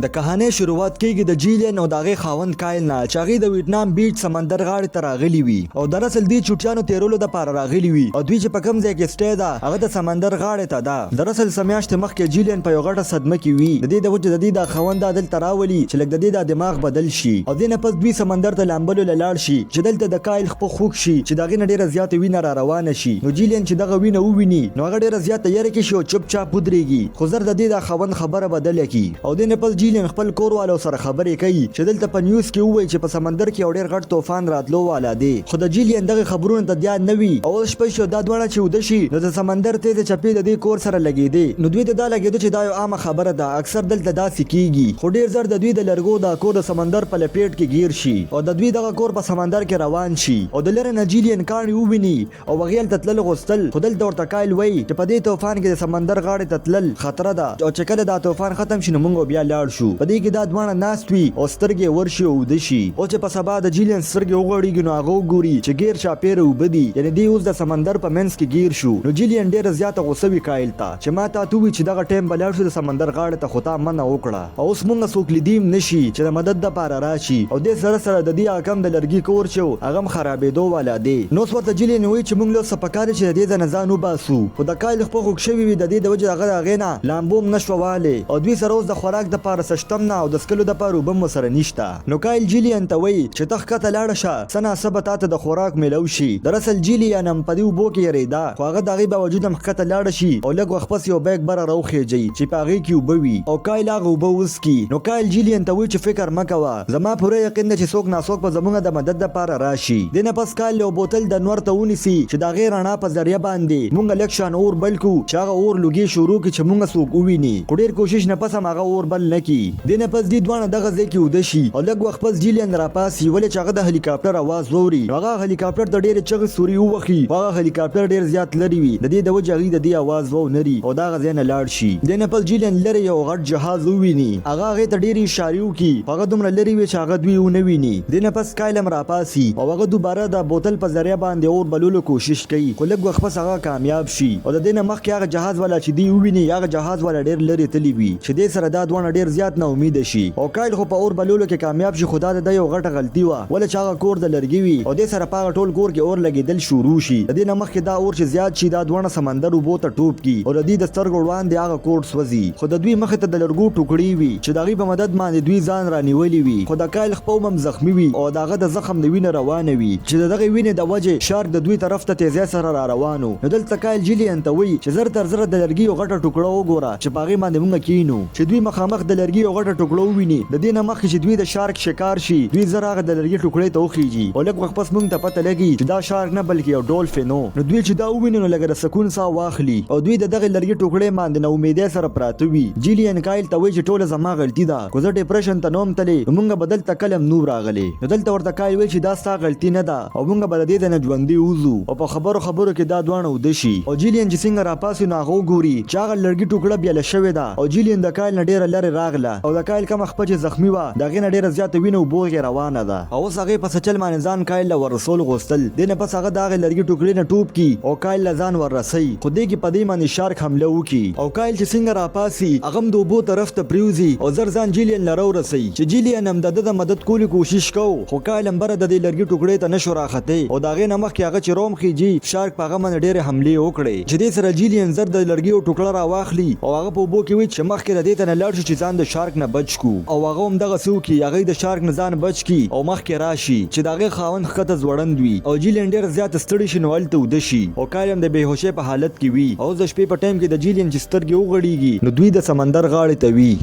د کهانۍ شروعات کیږي د جیلین او د هغې خاوند کایل نه چې هغوی د ویتنام بیچ سمندر غاړې ته راغلي وي او دراصل دوی چوټیانو تیرولو دپاره راغلي وي او دوی چې په کوم ځای کې سټی ده هغه د سمندر غاړې ته ده. دراصل څه میاشتې مخکې جیلین په یو غټه صدمه کې وي د دې د وجې د دې دا خاوند دا دلته راولي چې لږ د دې دا دماغ بدل شي او دې نه پس دوی سمندر ته لامبلو له لاړ شي چې دلته د کایل خپه خوږ شي چې د هغې نه ډیره زیاته وینه را روانه شي نو جیلین چې دغه وینه وویني نو هغه ډیره زیاته یره کې شي او چپ چاپ ودریږي خو زر د دې دا خاوند خبره بدله کړي. او دې نه پس جیلین خپل کور والو سره خبرې کوي چې دلته په نیوز کې ووایي چې په سمندر کې یو ډیر غټ توفان راتلو والا دی خو د جیلین دغه خبرونو ته دیان نه وي او اوس شپه شي او دا دواړه چې اوده شي نو د سمندر تیزې چپې د دې کور سره لګیدې نو دوی ته دا لګیده چې دا یو عامه خبره ده اکثر دلته داسې کیږي خو ډیر زر د دوی د لرګو دا کور د سمندر په لپیټ کې ګیر شي او د دوی دغه کور په سمندر کې روان شي او د لرې نه جیلین کاڼي وویني او هغې هلته تلل غوښتل، خو دلته ورته کایل وایي چې په دې توفان کې د سمندر غاړې ته تلل خطره ده او چې کله دا توفان ختم شي نو مونږ به بیا لاړ شو. په دې کې دا دواړه ناست وي او سترګې یې ورشي او اوده شي. اوس چې په سبا د جیلین سترګې وغوړیږي نو هغه وګوري چې ګیر چاپیره اوبه دي، یعنې دی اوس د سمندر په منځ کې ګیر شو. نو جیلین ډیره زیاته غوسه وي کایل ته چې ما تاته وویل چې دغه ټایم به لاړ شو د سمندر غاړې ته خو تا منع وکړه. او اوس مونږ څوک لیدی هم نشي چې د مدد دپاره راشي او دې سره سره ددی هغه کم د لرګي کور چې و هغه هم خرابیدو والا دی نو اوس ورته جیلین وایي چې مونږ له څه پکار دي چې ددې ځای نه ځان وباسو خو د کایل خپه خوږ شوي وي ددې د وجې هغه د هغې نه لامبو هم نشوه والی او دوی سره اوس د خوراک دپاره څه شته هم نه او د څکلو دپاره اوبه هم ورسره نشته نو کایل جیلین ته وایي چې ته ښکته لاړه شه څه نا څه به تاته د خوراک میلاو شي دراصل جیلین هم په دې اوبو کې یریده خو هغه د هغې باوجود هم ښکته لاړه شي او لږ وخت پس یو بیګ بره راوخیژي چې په هغې کې اوبه وي او کایل هغه اوبه وڅکي نو کایل جیلین ته وایي چې فکر مه کوه زما پوره یقین دی چې څوک نا څوک به زمونږ د مدد لپاره راشي. دې نه پس کایل یو بوتل د نور ته ونیسي چې د هغې رڼا په ذریعه باندې مونږ لږ شان اور بل کړو چې هغه اور لوګی شروع کړي چې مونږ څوک وویني خو ډیر کوشش نه پس هم هغه اور بل نه کړي. دې نه پس دوی دواړه دغه ځای کې اوده شي او لږ وخت پس جیلین راپاڅي ولې چې هغه د هلیکاپټر اواز واوري نو هغه هلیکاپټر ته ډیرې چغې سورې ووهي خو هغه هلیکاپټر ډیر زیات لرې وي د دې د وجې هغوی د دې اواز واونري او د هغه ځای نه لاړ شي. دې نه پس جیلین لرې یو غټ جهاز وویني هغه هغې ته ډیرې اشارې وکړي خو هغه دومره لرې وي چې هغه دوی ونه ویني. دې نه پس کایل هم راپاڅي او هغه دوباره د بوتل په ذریعه باندې اور بلولو کوشش کوي خو لږ وخت پس هغه کامیاب شي او د دې نه مخکې هغه جهاز والا چې دوی وویني هغه جهاز والا ډیر لرې تللی وي چې دې سره دا دواړه ډیر زیات نا امیده شي او کایل خو په اور بلولو کې کامیاب شي خو دا د ده یو غټه غلطي وه ولې چې هغه کور د لرګي وي او دې سره په هغه ټول کور کې اور لګیدل شروع شي د دې نه مخکې دا اور چې زیات شي دا دواړه سمندر اوبو ته ټوپ کړي او د دوی د سترګو وړاندې هغه کور سوځي خو د دوی مخې ته د لرګو ټوکړې وي چې د هغوی په مدد باندې دوی ځان رانیولي وي خو د کایل خپه هم زخمي وي او د هغه د زخم نه وینه روانه وي چې د دغې وینې د وجې شارک د دوی طرف ته تیزۍ سره راروان و نو دلته کایل جیلین ته وایي چې زر تر زره د لرګي یو غټه ټوکړه وګوره چې په هغې باندې مونږ کینو چې دوی مخامخ د لرګي یو غټه ټوکړه وویني د دې نه مخکې چې دوی د شارک شکار شي دوی زر هغه د لرګي ټوکړې ته وخیژي او لږ وخت پس مونږ ته پته لګي چې دا شارک نه بلکې یو ډولفین و نو دوی چې دا وویني نو لږه د سکون ساه واخلي او دوی د دغې لرګي ټوکړې باندې نا امیدۍ سره پراته وي. جیلین کایل ته وایي چې ټوله زما غلطي ده که زه ډیپریشن ته نه وم تلې نو مونږ به دلته کله هم نه وو راغلي. نو دلته ورته کایل وایي چې دا ستا غلطي نه ده او مونږ به د دې ځای نه ژوندي ووځو او په خبرو خبرو کې دا دواړه اوده شي او جیلین چې څنګه راپاڅي نو هغه وګوري چې هغه لرګي ټوکړه بیله شوې ده او جیلین د کایل نه ډیره لرې راغله او د کایل کومه خپه چې زخمي وه د هغې نه ډیره زیاته وینه اوبوغې روانه ده. او اوس هغې په څه چل باندې ځان کایل له وررسول غوښتل. دې نه پس هغه د هغې لرګي ټوکړې نه ټوپ کړي او کایل له ځان وررسوي خو دې کې په دې باندې شارک حمله وکړي او کایل چې څنګه راپاڅي هغه هم د اوبو طرف ته پریوځي او زر ځان جیلین له راورسوي چې جیلین هم د ده د مدد کولو کوشش کوو خو کایل هم بره د دې لرګي ټوکړې ته نشو راختې او د هغې نه مخکې هغه چې روم خیژي شارک په هغه باندې ډیرې حملې وکړې چې دې سره جیلین زر د لرګي یو ټوکړه راواخلي او هغه په اوبو کې وي چې مخکې د دې ته نه لاړ شو چې ځان د شارک نه بچ کړو او هغه هم دغسې وکړي هغه د شارک نه ځان بچ کړي او مخکې راشي چې د هغې خاوند ښکته ځوړند وي او جیلین ډیر زیات ستړي شي نو هلته اوده شي او کایل هم د بې هوشۍ په حالت کې وي او اوس د شپې په ټایم کې د جیلین چې سترګې وغړیږي نو دوی د سمندر غاړې ته وي.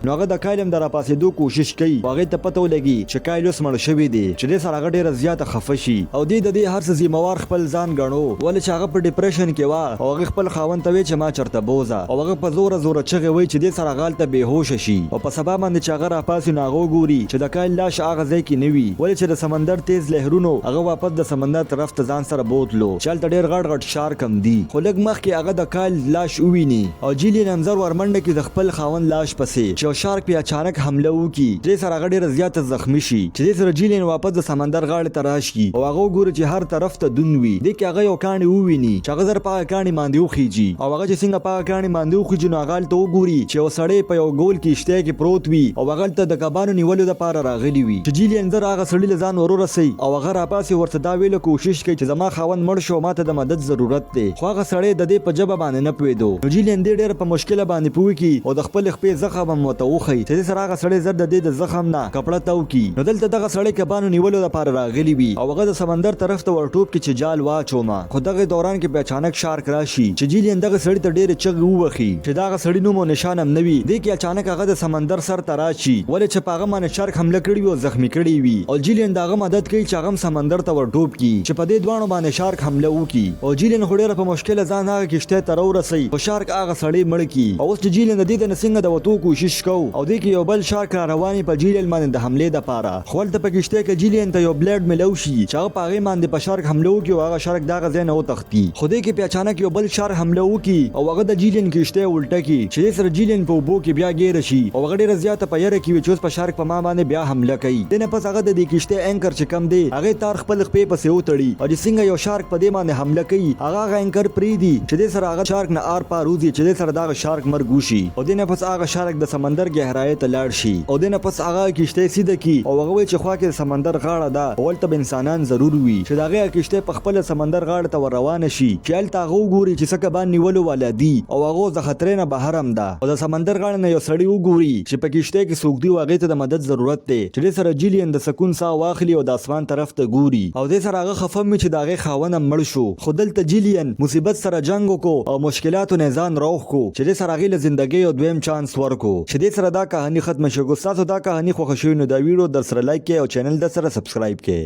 نو هغه د کایل هم د راپاڅیدو کوشش کوي خو هغې ته پته ولګي چې کایل اوس مړ شوی دی چې دې سره هغه ډیره زیاته خفه شي او دې د دې هر څه ذمه وار خپل ځان ګڼو ولې چې هغه په ډیپریشن کې وه او هغې خپل خاوند ته وې چې ما چرته بوځه او هغه په زوره زوره چغې وهي چې دې سره هغه هلته بې هوشه شي او په سبا باندې چې هغه راپاڅي نو هغه وګوري چې د کایل لاش هغه ځای کې نه وي ولې چې د سمندر تیز لهرونو هغه واپس د سمندر طرف ته ځان سره بوتلو چې هلته ډیر غټ غټ شارک هم دي خو لږ مخکې هغه د کایل لاش وویني او جیلین هم زر ورمنډه کړي د خپل خاوند لاش پسې چې یو یو شارک پې اچانک حمله وکړي، چې دې سره هغه ډېره زیاته زخمي شي، چې دې سره جیلین واپس د سمندر غاړې ته راشي او هغه وګوري چې هر طرف ته دون وي. دې کې هغه یو کاڼی وویني چې هغه زر په هغه کاڼي باندې وخیژي او هغه چې څنګه په هغه کاڼي باندې وخیژي، نو هغه هلته وګوري چې یو سړی په یو ګول کښتۍ کې پروت وي او هغه هلته د کبانو نیولو لپاره راغلي وي، چې جیلین زر هغه سړي له ځان ورورسوي او هغه راپاڅي، ورته دا ویلو کوشش کوي چې زما خاوند مړ شو او ماته د مدد ضرورت دی، خو هغه سړی ددې په ژبه باندې نه پوهېدو، نو جیلین دې ډېره په مشکله باندې پوه کړي او د خپلې خپې زخم هم ورته وښيي، چې دې سره هغه سړی زر ددې د زخم نه کپړه تاو کړي. نو دلته دغه سړی کبانو نیولو لپاره راغلي وي او هغه د سمندر طرف ته ورټوپ کړي چې جال واچومه، خو دغه دوران کې په اچانک شارک راشي، چې جیلین دغه سړي ته ډېرې چغې ووهي چې د هغه سړي نوم او نشان هم نه وي. دې کې اچانک هغه د سمندر سر ته راشي، ولې چې په هغه باندې شارک حمله کړې وي او زخمي کړی وي، او جیلین د هغه مدد کوي چې هغه هم سمندر ته ورټوپ کړي، چې په دې دواړو باندې شارک حمله وکړي او جیلین خو ډېره په مشکله ځان هغه کښتۍ ته راورسوي، خو شارک هغه سړی مړ کړي. او اوس چې جیلین د دې ځای نه څنګه د وتو کوشش کوو او دې کې یو بل شارک را روان وي په جیلین باندې د حملې دپاره، خو هلته په کښتۍ کې جیلین ته یو بلیډ ملو شي چې هغه په هغې باندې په شارک حمله وکړي او هغه شارک د هغه ځای نه وتښتي. خو دې کې پې اچانک یو بل شارک حمله وکړي او هغه د جیلین کښتۍ الټه کړي، چې دې سره جیلین په اوبو کې بیا ګیره شي او هغه ډېره زیاته په یره کې وي چې اوس په شارک په ما باندې بیا حمله کوي. دې نه پس هغه د دې کښتۍ اینکر چې کوم دی هغې تار خپل خپې پسې وتړي او چې څنګه یو شارک په دې باندې حمله کوي، هغه هغه اینکر پرېږدي، چې دې سره هغه شارک نه آر پار وځي، چې دې سره د هغه شارک مرګ وشي او دې نه پس هغه شارک د سمندر ګهرایۍ ته لاړ شي او دې نه پس هغه کښتۍ سیده کړي او هغه وایي چې خوا کې د سمندر غاړه ده او هلته به انسانان ضرور وي، چې د هغې هغه کښتۍ په خپله سمندر غاړې ته ور روانه شي، چې هلته هغه وګوري چې څه کبان نیولو والا دي او هغه اوس د خطرې نه بهر هم ده او د سمندر غاړې نه یو سړی وګوري چې په کښتۍ کې څوک دي او هغې ته د مدد ضرورت دی، چې دې سره جیلین د سکون ساه واخلي او د اسمان طرف ته ګوري او دې سره هغه خفه هم وي چې د هغې خاوند هم مړ شو، خو دلته جیلین مصیبت سره جنګ وکړو او مشکلاتو نه ځان راوښکو، چې دې سره هغې له زندګۍ یو دویم چانس ورکو، چې دې سره دا کهانی ختمه شي. که ستاسو دا کهانی خوښه شوې، نو دا ویډیو درسره لایک کړئ او چینل درسره سبسکرایب کړئ.